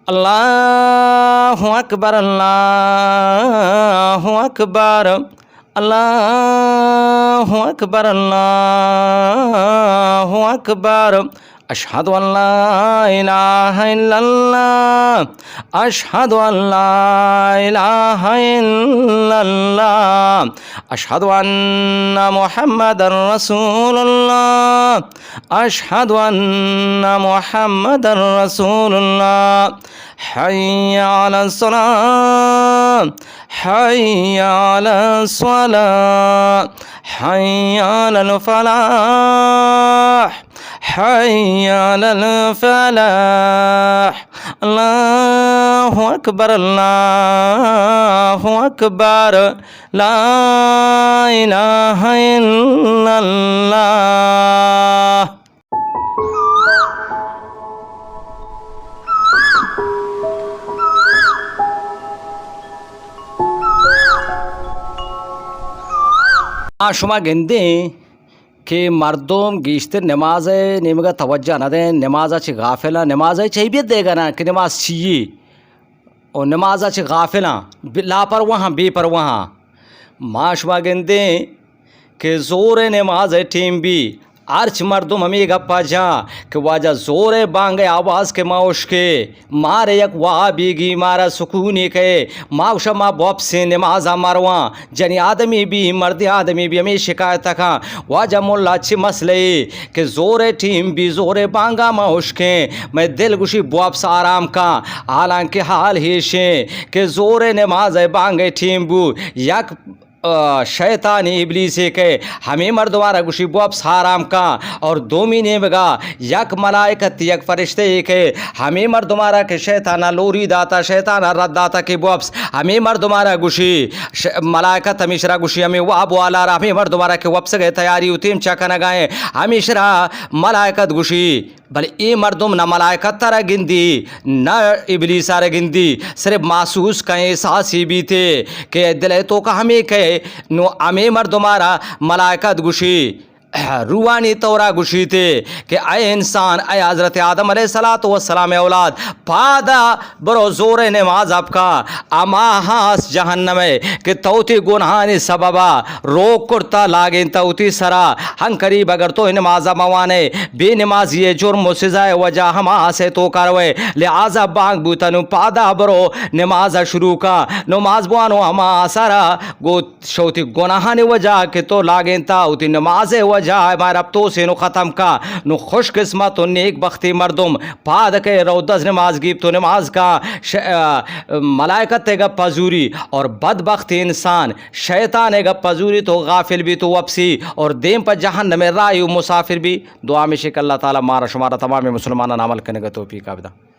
الله أكبر، الله أكبر، الله أكبر، الله أكبر. أشهد أن لا إله إلا الله. أشهد أن لا إله إلا الله. أشهد أن محمدا رسول الله. أشهد أن محمدا رسول الله. حي على الصلاة. حي على الصلاة. حي على الفلاح. حي على الفلاح. الله أكبر، الله أكبر. لا إله إلا الله. آ، شما گندیں کہ مردم گیشتر نماز ءِ نیمگ ءَ توجہ نہ دیں، نماز ءَ چہ غافل آں، نماز ءَ چہ اے بیت دیگ ءَ نہ کہ نماز چی یے؟ و نماز ءَ چہ غافل آں، بے-، لاپرواہ آں، بے پرواہ آں۔ ما شما گندیں کہ زور ءِ نماز ءِ ٹیم بی، ہرچ مردم ہمے گپ ءَ جاں کہ واجہ زور ءِ بانگ ءِ آواز کہ ما اشکے، مارا یک وابیگی، مارا سکونے کئے، ما گوشاں ما بوپسیں نماز ءَ مرواں۔ جنی آدمی بی، مردی آدمی بی، ہمے شکایت ءَ کاں، واجہ ملا چی مسئلہ اے کہ زور ءِ ٹیم بی، زور ءِ بانگ ءَ ما اشکیں، مئے دل گوشی بوپس، آرام کاں۔ حالانکہ حال ہیشیں کہ زور ءِ نماز ءِ بانگ ءِ ٹیم بو، یک، آ، شیطانی ابلیسے کہ ہمے مردمارا گوشی بوپس، آرام کاں، اور دومی نیمگا یک ملائکت، یک فرشتے اے کہ ہمے مردمارا کہ شیطانا لوری داتا، شیطانا رد داتا کہ بوپس، ہمے مردمارا گوشی، ش-، ملائکت ہمیشرا گوشی، ہمے واب والارا، ہمے مردمارا کہ وپسگ ءِ تیاری و تیمچا کنگا ایں، ہمیشرا ملائکت گوشی۔ بلے اے مردم نہ ملائکت ءَ را گندی، نہ ابلیس ءَ را گندی، صرف محسوس کئے، احساسی بیتے کہ دل ءِ توکا ہمے کئے، نو ہمے مردم ءَ را ملائکت گوشی، روحانی طورا گوشیتے کہ اے انسان، اے حضرت آدم علیہ الصلوۃ والسلام ءِ اولاد، پادا برو زور ءِ نماز ءَ بکا، ہما ہاس جہنم ءِ کہ تو وتی گناہانی سببا روک کرتا، لاگینتا وتی سرا۔ ہنکریب اگر تو نماز ءَ موانے، بے نمازی ءِ جرم و سزا ءِ وجہ ہما ہاس ءِ توکا روئے، لہذا بانگ بوتا، نوں پادا برو نماز ءَ شروع کا۔ نماز بوانو ہما ہاس ءَ را گو شو وتی گناہانی وجہ کہ تو لاگینتا، وتی نماز ءِ وجہ ءَ ما رپتوسین و ختم کا۔ نوں خوش قسمت و نیک بختی مردم پاد کئے، رو دز نماز گیپت و نماز کا، ش-، آ، ملائکت ءِ گپ ءَ زوری، اور بدبخت انسان شیطان ءِ گپ ءَ زوری تو غافل بی تو وپسی، اور دیم پہ جہنم ءِ راہی و مسافر بی۔ دعا ہمیش کہ اللہ تعالی مارا شمارا تمام مسلمانان عمل کنگ ءِ توفیق ءَ بدا۔